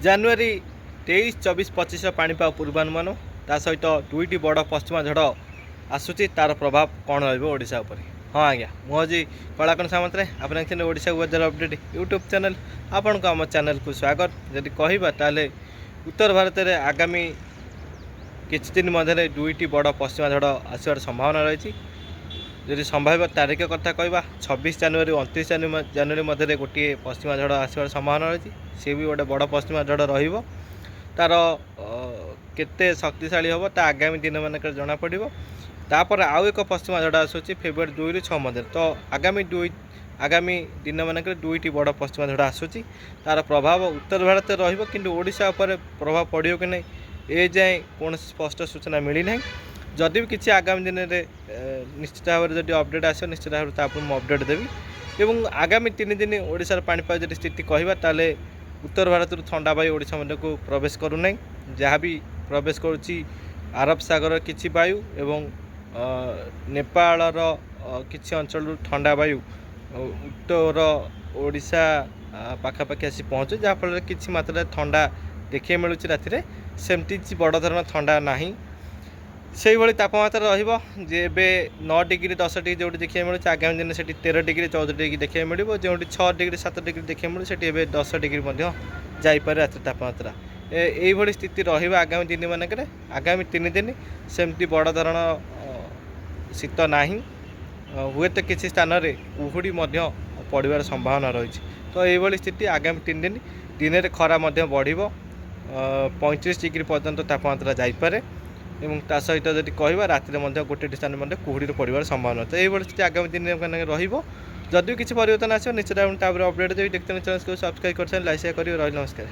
ଜାନୁଆରୀ 23, 24, 25ର ପାଣିପାଗ ପୂର୍ବାନୁମାନ, ତା ସହିତ ଦୁଇଟି ବଡ଼ ପଶ୍ଚିମା ଝଡ଼ ଆସୁଛି, ତାର ପ୍ରଭାବ କ'ଣ ରହିବ ଓଡ଼ିଶା ଉପରେ? ହଁ ଆଜ୍ଞା, ମୁଁ ହେଉଛି କଳାକଣ ସାମନ୍ତରାୟ। ଆପଣ ଦେଖିଛନ୍ତି Odisha weather update YouTube channel. ଆପଣଙ୍କୁ ଆମ ଚ୍ୟାନେଲ୍କୁ ସ୍ୱାଗତ। ଯଦି କହିବା, ତାହେଲେ ଉତ୍ତର ଭାରତରେ ଆଗାମୀ କିଛି ଦିନ ମଧ୍ୟରେ ଦୁଇଟି ବଡ଼ ପଶ୍ଚିମା ଝଡ଼ ଆସିବାର ସମ୍ଭାବନା ରହିଛି। ଯଦି ସମ୍ଭାବ୍ୟ ତାରିଖ କଥା କହିବା, 26 ଜାନୁଆରୀ 29 ଜାନୁଆରୀ ମଧ୍ୟରେ ଗୋଟିଏ ପଶ୍ଚିମା ଝଡ଼ ଆସିବାର ସମ୍ଭାବନା ରହିଛି। ସେ ବି ଗୋଟେ ବଡ଼ ପଶ୍ଚିମା ଝଡ଼ ରହିବ। ତାର କେତେ ଶକ୍ତିଶାଳୀ ହେବ, ତା ଆଗାମୀ ଦିନମାନଙ୍କରେ ଜଣାପଡ଼ିବ। ତାପରେ ଆଉ ଏକ ପଶ୍ଚିମା ଝଡ଼ ଆସୁଛି ଫେବୃଆରୀ 2ରୁ 6 ମଧ୍ୟରେ। ତ ଆଗାମୀ ଦିନମାନଙ୍କରେ ଦୁଇଟି ବଡ଼ ପଶ୍ଚିମା ଝଡ଼ ଆସୁଛି। ତାର ପ୍ରଭାବ ଉତ୍ତର ଭାରତରେ ରହିବ, କିନ୍ତୁ ଓଡ଼ିଶା ଉପରେ ପ୍ରଭାବ ପଡ଼ିବ କି ନାହିଁ, ଏ ଯାଏଁ କୌଣସି ସ୍ପଷ୍ଟ ସୂଚନା ମିଳିନାହିଁ। ଯଦି ବି କିଛି ଆଗାମୀ ଦିନରେ ନିଶ୍ଚିତ ଭାବରେ ଯଦି ଅପଡ଼େଟ୍ ଆସିବ, ନିଶ୍ଚିତ ଭାବରେ ତାପରେ ମୁଁ ଅପଡ଼େଟ୍ ଦେବି। ଏବଂ ଆଗାମୀ 3 ଦିନ ଓଡ଼ିଶାର ପାଣିପାଗ ଯଦି ସ୍ଥିତି କହିବା, ତାହେଲେ ଉତ୍ତର ଭାରତରୁ ଥଣ୍ଡା ବାୟୁ ଓଡ଼ିଶା ମଧ୍ୟକୁ ପ୍ରବେଶ କରୁନାହିଁ। ଯାହା ବି ପ୍ରବେଶ କରୁଛି, ଆରବ ସାଗରର କିଛି ବାୟୁ ଏବଂ ନେପାଳର କିଛି ଅଞ୍ଚଳରୁ ଥଣ୍ଡା ବାୟୁ ଉତ୍ତର ଓଡ଼ିଶା ପାଖାପାଖି ଆସି ପହଞ୍ଚୁଛି, ଯାହାଫଳରେ କିଛି ମାତ୍ରାରେ ଥଣ୍ଡା ଦେଖିବାକୁ ମିଳୁଛି ରାତିରେ। ସେମିତି କିଛି ବଡ଼ ଧରଣ ଥଣ୍ଡା ନାହିଁ। ସେଇଭଳି ତାପମାତ୍ରା ରହିବ ଯେ ଏବେ 9 ଡିଗ୍ରୀ, 10 ଡିଗ୍ରୀ ଯେଉଁଠି ଦେଖିବାକୁ ମିଳୁଛି, ଆଗାମୀ ଦିନ ସେଠି 13 ଡିଗ୍ରୀ, 14 ଡିଗ୍ରୀ ଦେଖିବାକୁ ମିଳିବ। ଯେଉଁଠି 6 ଡିଗ୍ରୀ, 7 ଡିଗ୍ରୀ ଦେଖିବାକୁ ମିଳୁଛି, ସେଠି ଏବେ 10 ଡିଗ୍ରୀ ମଧ୍ୟ ଯାଇପାରେ ରାତ୍ରି ତାପମାତ୍ରା। ଏଇଭଳି ସ୍ଥିତି ରହିବ ଆଗାମୀ ଦିନମାନଙ୍କରେ। ଆଗାମୀ 3 ଦିନ ସେମିତି ବଡ଼ ଧରଣ ଶୀତ ନାହିଁ। ହୁଏତ କିଛି ସ୍ଥାନରେ କୁହୁଡ଼ି ମଧ୍ୟ ପଡ଼ିବାର ସମ୍ଭାବନା ରହିଛି। ତ ଏଇଭଳି ସ୍ଥିତି ଆଗାମୀ 3 ଦିନ। ଦିନରେ ଖରା ମଧ୍ୟ ବଢ଼ିବ, 35 ଡିଗ୍ରୀ ପର୍ଯ୍ୟନ୍ତ ତାପମାତ୍ରା ଯାଇପାରେ। ଏବଂ ତା ସହିତ ଯଦି କହିବା, ରାତିରେ ମଧ୍ୟ ଗୋଟେ ସ୍ଥାନରେ ମଧ୍ୟ କୁହୁଡ଼ିରେ ପଡ଼ିବାର ସମ୍ଭାବନା। ତ ଏଇଭଳି ସ୍ଥିତି ଆଗାମୀ ଦିନମାନଙ୍କରେ ରହିବ। ଯଦି ବି କିଛି ପରିବର୍ତ୍ତନ ଆସିବ, ନିଶ୍ଚିତ ଆପଣ ତାପରେ ଅପଡ଼େଟ୍ ଦେବି। ଦେଖୁଛନ୍ତି, ଚ୍ୟାନେଲକୁ ସବସ୍କ୍ରାଇବ୍ କରିସାରି ଲାଇକ୍, ସେୟାର କରିବେ। ରହିଲି, ନମସ୍କାର।